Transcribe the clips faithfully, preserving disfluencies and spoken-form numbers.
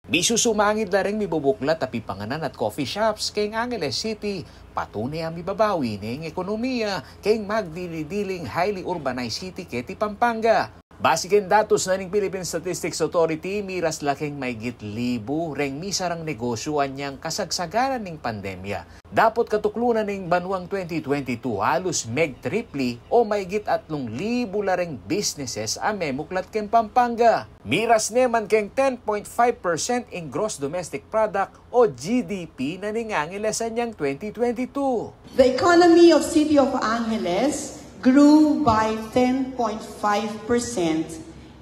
Misusumangid la reng mibubuklat a pipanganan at coffee shops keng Angeles City, patune a mibabawi ne ing ekonomiya keng magdili-diling highly urbanized city keti Pampanga. Base keng datus na ning Philippine Statistics Authority, miras la keng maygit libu reng misarang negosyu anyang kasagsaganan ning pandemya. Dapot katuklunan ning banuang twenty twenty-two, halus megtripli o maygit atlung libu la reng businesses a memuklat keng Pampanga. Miras ne man keng ten point five percent ing gross domestic product o G D P na ning Angeles anyang twenty twenty-two. The economy of City of Angeles grew by ten point five percent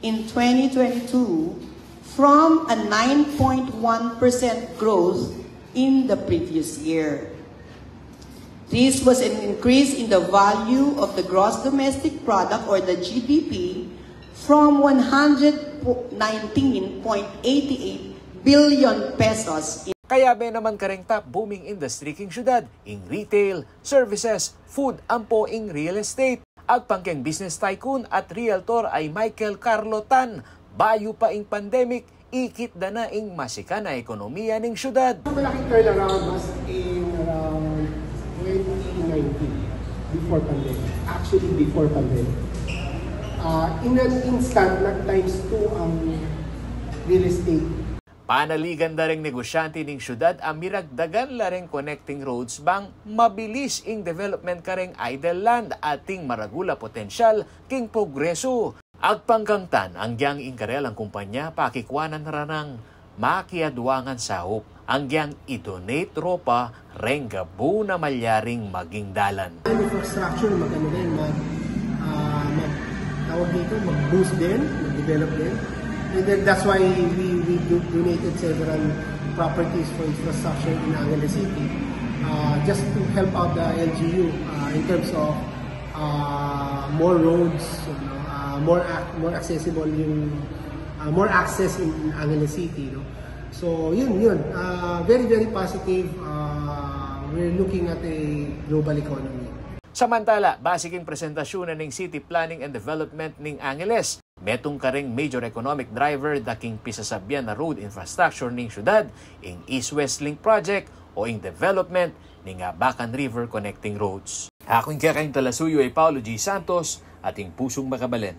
in twenty twenty-two from a nine point one percent growth in the previous year. This was an increase in the value of the gross domestic product or the G D P from one hundred nineteen point eighty-eight billion pesos in Kayabe naman kareng top booming industry king syudad, ing retail, services, food, ampo ing real estate. Agpang keng business tycoon at realtor a i Michael Carlo Tan, bayu pa ing pandemic, ikit da na ing masikan a ekonomiya ning syudad. Malaking turnaround was in around twenty nineteen, before pandemic. Actually, before pandemic. Ah, in an instant, nag times two ang real estate. Panaligan da reng negosyante ning syudad a miragdagan la reng connecting roads bang mabilis ing development kareng idle land at ing maragul a potensyal king progresu. Agpang kang Tan, anggyang ing karelang kumpanya pakikwanan ra nang makiadwa ngan saup, anggyang i-donate ro pa reng gabun a malyaring maging dalan. Infrastructure, maganda din, mag, ah, mag, tawag dito, mag-boost din, mag-develop din. And then that's why we, we do, donated several properties for infrastructure in Angeles City, ah, just to help out the L G U, ah, in terms of, ah, more roads, you know, ah, more ac-, more accessible yung, ah, more access in Angeles City, no? So, yun, yun. Ah, very, very positive. Ah, we're looking at a global economy. Samantala, base king presentasyun na ning City Planning and Development ning Angeles, metung kareng major economic driver da king pisasabyan a road infrastructure ning syudad, ing East-West Link Project o ing development ning Abacan River connecting roads. Aku ing kekayung talasuyu a i Paulo G Santos, ating pusung makabalen.